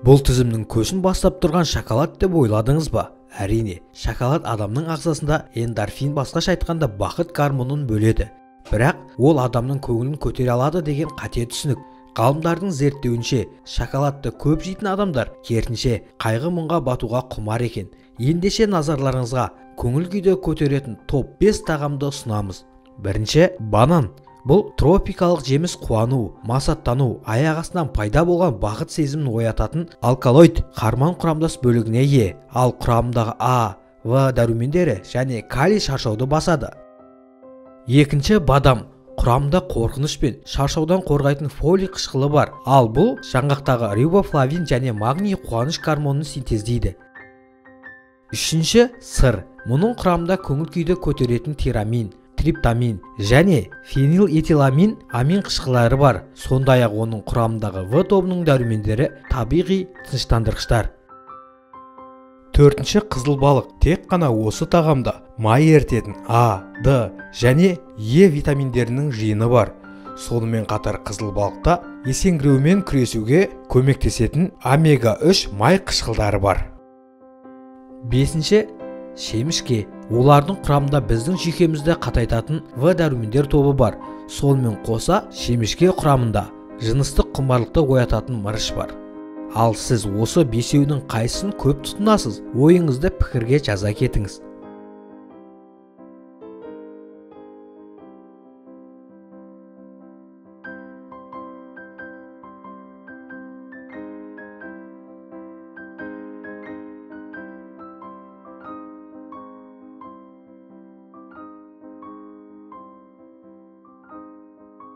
Бұл тізімнің көшін бастап тұрған шоколад деп ойладыңыз ба? Әрине, шоколад адамның ағзасында эндорфин, басқаша айтқанда бақыт гормонын бөледі. Бірақ ол адамның көңілін көтере алады деген қате түсінік. Ғалымдардың зерттеуінше, шоколадты көп жейтін адамдар керісінше қайғы-мұңға батуға құмар екен. Ендеше назарларыңызға көңіл күйді көтеретін топ 5 тағамды ұсынамыз. Бірінші, банан. Бұл тропикалық жеміс қуану, масаттану, аяқ астынан пайда болған бақыт сезімін оятатын алкалоид қарман құрамдас бөлігіне ие. Ал құрамындағы А, В дәрумендері және калий шаршауды басады. Екінші, бадам. Құрамында қорқыныш пен шаршаудан қорғайтын фолий қышқылы бар. Ал бұл жаңғақтағы рибофлавин және магний қуаныш гормонын синтездейді. Үшінші, сыр. Мұның құрамында көңіл күйді көтеретін тирамин, триптамин және фенилэтиламин амин қышқылдары бар. Сондай-ақ оның құрамындағы В тобының дәрумендері табиғи тыныштандырғыштар. Төртінші, қызыл балық. Тек қана осы тағамда май ерітетін А, Д және Е витаминдерінің жиыны бар. Сонымен қатар қызыл балықта есеңгіреумен күресуге көмектесетін омега-3 май қышқылдары бар. Бесінші, шемішке. Олардың құрамында біздің жүйкемізді қатайтатын В дәрумендер тобы бар. Сонымен қоса шемішке құрамында жыныстық құмарлықты оятатын мырыш бар. Ал сіз осы бесеуінің қайсысын көп тұтынасыз? Ойыңызды пікірге жаза кетіңіз.